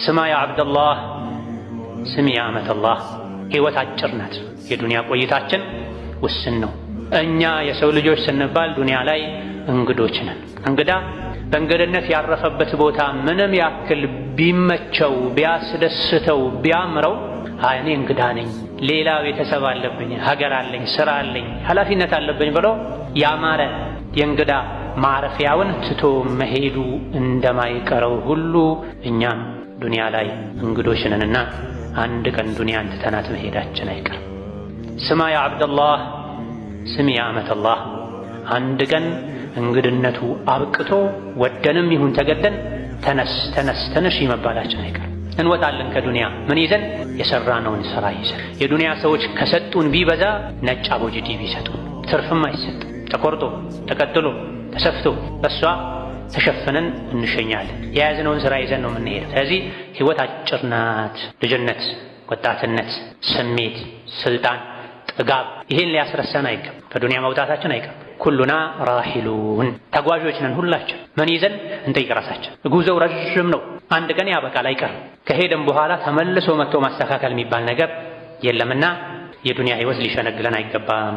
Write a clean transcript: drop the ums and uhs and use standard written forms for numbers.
ስማ ያ ዓብደላህ፣ ስሚ ያ አመተላህ፣ ሕይወት አጭር ናት። የዱንያ ቆይታችን ውስን ነው። እኛ የሰው ልጆች ስንባል ዱንያ ላይ እንግዶች ነን። እንግዳ በእንግድነት ያረፈበት ቦታ ምንም ያክል ቢመቸው፣ ቢያስደስተው፣ ቢያምረው አይ እኔ እንግዳ ነኝ፣ ሌላ ቤተሰብ አለብኝ፣ ሀገር አለኝ፣ ስራ አለኝ፣ ኃላፊነት አለብኝ ብሎ ያማረ የእንግዳ ማረፊያውን ትቶ መሄዱ እንደማይቀረው ሁሉ እኛም ዱንያ ላይ እንግዶች ነንና አንድ ቀን ዱንያን ትተናት መሄዳችን አይቀርም። ስማ ያ ዓብደላህ፣ ስሚ ያ አመተላህ፣ አንድ ቀን እንግድነቱ አብቅቶ ወደንም ይሁን ተገደን ተነስ ተነስ ተነሽ መባላችን አይቀርም። እንወጣለን ከዱንያ ምን ይዘን? የሰራነውን ስራ ይዘን። የዱንያ ሰዎች ከሰጡን ቢበዛ ነጭ አቦጅዲ ቢሰጡን ትርፍም አይሰጥ። ተቆርጦ ተቀጥሎ ተሰፍቶ በሷ ተሸፍነን እንሸኛለን። የያዝነውን ስራ ይዘን ነው የምንሄደው። ስለዚህ ህይወት አጭር ናት። ልጅነት፣ ወጣትነት፣ ስሜት፣ ስልጣን፣ ጥጋብ ይሄን ሊያስረሳን አይገባም። ከዱንያ መውጣታችን አይቀርም። ኩሉና ራሂሉን ተጓዦች ነን ሁላችን። ምን ይዘን እንጠይቅ ራሳችን። ጉዞው ረዥም ነው። አንድ ቀን ያበቃል አይቀርም። ከሄደም በኋላ ተመልሶ መጥቶ ማስተካከል የሚባል ነገር የለምና የዱንያ ህይወት ሊሸነግለን አይገባም።